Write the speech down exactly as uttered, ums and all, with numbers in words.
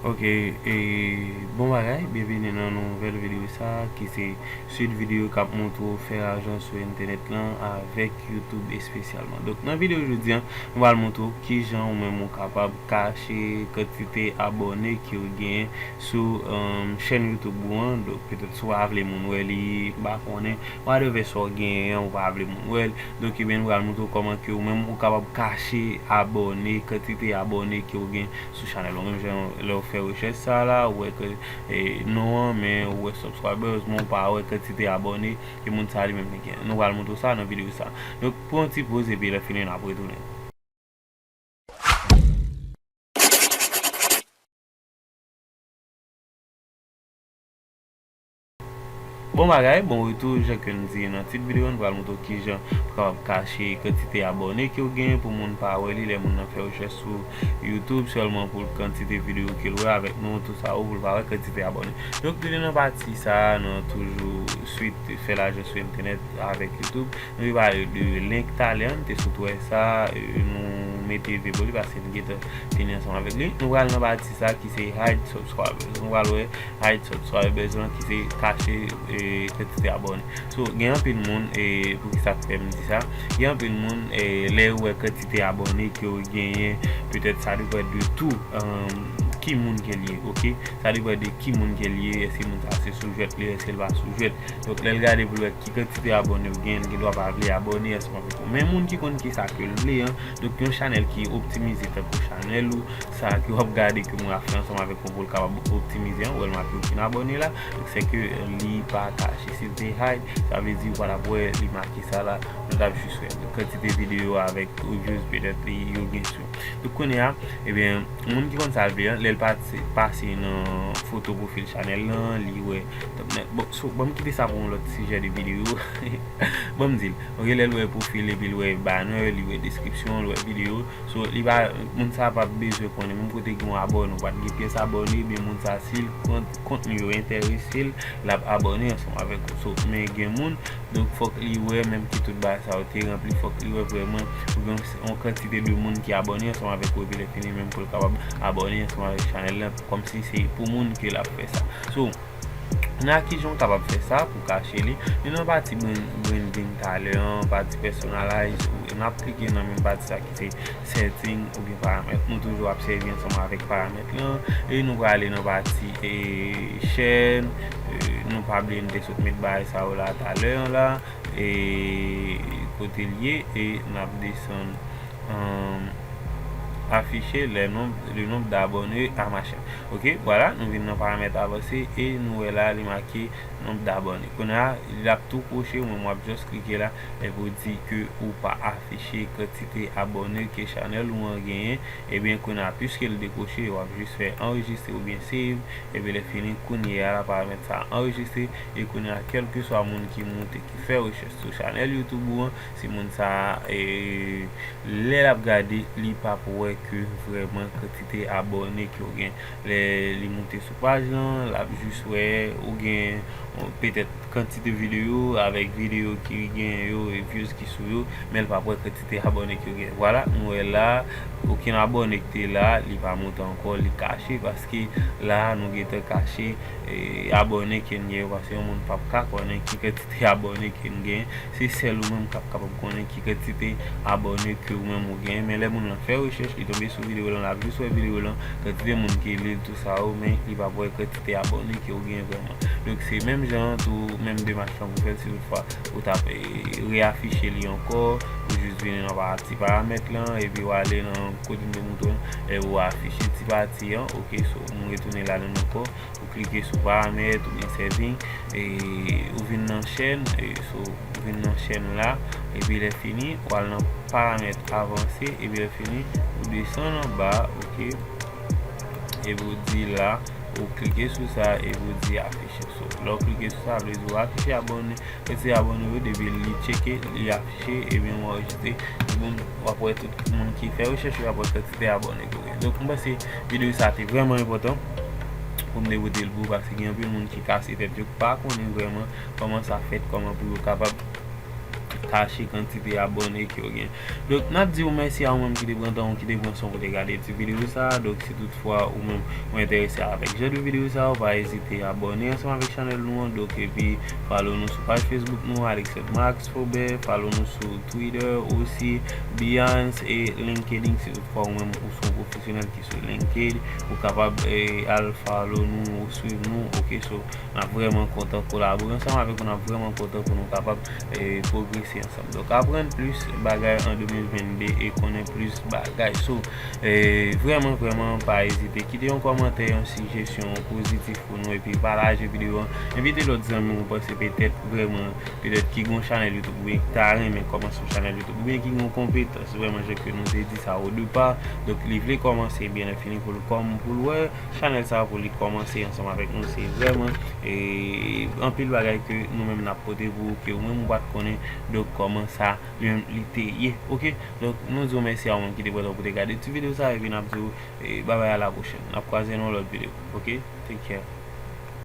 Ok, e bon bagay, byenvini nan nouvèl videyo sa a, ki se swit videyo k ap montre w fè ajan sou entènèt lan avèk YouTube espesyalman. Donk, nan videyo jodi a, nou pral montre w kijan ou menm ou kapab kache kantite abòne ke w genyen sou, um, chèn YouTube ou an. Donk, petèt si w pa vle moun wè li, m pa konnen, whatever sa w genyen an, ou pa vle moun wè l. Donk, ebyen, nou pral montre w kòman ke ou menm ou kapab kache abòne, kantite abòne ke w gen sou chanèl ou. Menm jan lè w fè rechèch sa a la, ou wè ke, e, non an, men ou wè subscribers, men ou pa wè kantite abòne ke moun sa a li menm li gen. Nou pral montre w sa nan videyo sa. Donk, pran yon ti poz epi lè fini n ap retounen. Bon bagay, bon retou, jan ke n di nan tit videyo, nou pral montre w kijan pou kapab kache kantite abòne ke w genyen pou moun pa wè li lè moun nan fè rechèch sou YouTube, sèlman pou kantite videyo ke l wè avèk non, tout sa, ou pou l pa wè kantite abòne. Donk, tounen nan pati sa a, nan toujou swit fè lajan sou entènèt avèk YouTube. Nou te pale de link talè an, nou te sot wè sa, e, nou mete V pou li paske nou gentan fini ansanm avèk li. Nou pral nan pati sa ki se hide subscribers. Nou pral wè hide subscribers lan ki se kache, e, kantite abòne. So, gen anpil moun, e, poukisa k fè m di sa? Gen anpil moun, e, lè yo wè kantite abòne ke w genyen, petèt sa depann de tou, um, ki moun ke l ye, ok? Sa depann de ki moun ke l ye, èske moun sa se sou jwèt li, èske l pa sou jwèt. Donk, lè l gade pou l wè ki kantite abòne ou gen, l gen dwa pa vle abòne ansanm avèk ou. Men moun ki konn kisa ke l vle an, donk yon chanèl ki optimize tankou chanèl ou, sa ke w ap gade ke mwen ap fè ansanm avèk ou pou l kapab optimize an, ou wè l make okenn abòne la, donk se ke li pa kache. Si l te hide, sa vle di ou pa t ap wè li make sa la, nou t ap jis wè kantite videyo avèk views petèt li yo gen sou. Donk, kounye a, ebyen, moun ki konn sa l vle an, lè l pase, pase nan foto pwofil chanèl lan, li wè thumbnail. Bon, so, ban m kite sa pou yon lòt sijè de videyo. Ban m di l. Ok, lè l wè pwofil epi l wè banner, li wè deskripsyon, l wè videyo. So, li pa, moun sa pa bezwen konnen menm kote gen yon abòne, ou pa t gen pyès abòne, ebyen moun sa, si l kont, kontni yo enterese l, l ap abòne ansanm avèk ou. So, men gen moun, donk, fòk li wè menm ki tout bagay sa yo te ranpli, fòk li wè vrèman ou gen yon, yon kantite de moun ki abòne ansanm avèk ou, epi lè fini menm pou l kapab abòne ansanm avèk chanèl lan, kòmsi se pou moun ke l ap fè sa. So, nan kijan w kapab fè sa pou kache li, nou nan pati brand-, branding talè an, pati personalize, ou, n ap klike nan menm pati sa ki se setting oubyen paramèt. Nou toujou ap sèvi ansanm avèk paramèt lan, e nou prale nan pati, e, chèn, e, nou pa bliye nou te sot met bagay sa yo la talè an la, e, kote l ye, e n ap desann, um, afficher les nombres, le nombre d'abonnés à machin. Ok, vwala, nou vin nan paramèt avanse e nou wè la li make nombre d'abonnés. Kounye a, l ap tou kwoche, ou menm w ap just klike la, e pou di ke ou pa afiche kantite abòne ke chanèl ou an genyen, ebyen kounye a, piske l dekwoche, w ap jis fè anrejistre oubyen save, epi lè fini, kounye a la, paramèt sa anrejistre, e kounye a, kèlkeswa moun ki moute, ki fè rechèch sou chanèl YouTube ou an, si moun sa a, e, lè l ap gade, li p ap wè ke vrèman kantite abòne ke w gen. Lè li moute sou paj lan, l ap jis wè ou gen, bon, petèt kantite videyo avèk videyo ki gen yo e views ki sou yo, men l p ap wè kantite abòne ke w gen. Vwala, nou wè la, okenn abòne ki te la, li pa moute ankò, li kache, paske la, nou gentan kache, e, abòne ke n gen yo, paske yon moun p ap ka konnen ki kantite abòne ke n gen. Se sèl ou menm k ap kapab konnen ki kantite abòne ke ou menm ou genyen. Men lè moun lan fè rechèch, li tonbe sou videyo lan, l ap jis wè videyo lan, kantite moun ki li l, tou sa yo, men li p ap wè kantite abòne ke ou genyen vrèman. Donk, se menm jan an tou, menm demach lan pou fè l, si toutfwa ou t ap, e, reafiche li ankò, ou jis vini nan pati paramèt lan, epi w ale nan kote m te montre w, e ou afiche ti pati an, ok, so, m retounen ladan l ankò. Ou klike sou paramèt oubyen setting, e ou vin nan chèn, e so, ou vin nan chèn la, epi lè fini, ou al nan paramèt avanse, epi lè fini, ou desann anba, ok, epi ou di la, ou klike sou sa, epi ou di afiche. So, lè w klike sou sa, vle di ou afiche abòne, kantite abòne yo, depi li tcheke, li afiche, ebyen ou anrejistre. Ebyen, w ap wè tout moun ki fè rechèch yo, w ap wè kantite abòne ke w gen. Donk, m panse videyo sa te vrèman enpòtan pou m te pote l pou ou, paske gen anpil moun ki kase tèt yo, ki pa konnen vrèman kòman sa fèt, kòman pou yo kapab kache kantite abòne ke w gen. Donk, n ap di w mèsi a ou menm ki te pran tan ou, ki te pran son pou te gade ti videyo sa a. Donk, si toutfwa ou menm ou enterese avèk jan de videyo sa a, ou pa ezite abòne ansanm avèk chanèl nou an. Donk, epi follow nou sou paj Facebook nou, Alexandre Max Faubert. Follow nou sou Twitter osi, Behance e LinkedIn. Si toutfwa ou menm ou se yon pwofesyonèl ki sou LinkedIn, ou kapab eh, al follow nou ou swiv nou. Ok, so n ap vrèman kontan kolabore ansanm avèk ou, n ap vrèman kontan pou nou kapab eh, pwogrese ansanm. Donk, aprann plis bagay an de mil vennde e konnen plis bagay. So, eh, vrèman, vrèman, pa ezite kite yon kòmantè, yon sijesyon pozitif pou nou, epi pataje videyo an. Envite lòt zanmi ou panse petèt vrèman, petèt ki gen yon chanèl YouTube oubyen ki ta renmen kòmanse yon chanèl YouTube oubyen ki gen yon konpetans vrèman, jan ke nou te di sa o depa. Donk, li vle kòmanse, ebyen, lè fini pou l kòm, pou l wè chanèl sa a, pou li kòmanse ansanm avèk nou. Se vrèman eh, anpil bagay ke nou menm n ap pote pou ou, ke ou menm ou pa t konnen. Donk, kòman sa li menm li te ye. Ok? Donk, nou di w mèsi a ou menm ki te pran tan pou te gade ti videyo sa a, epi n ap di w eh, babay, a la pwochèn. N ap kwaze nan yon lòt videyo. Ok? Take care.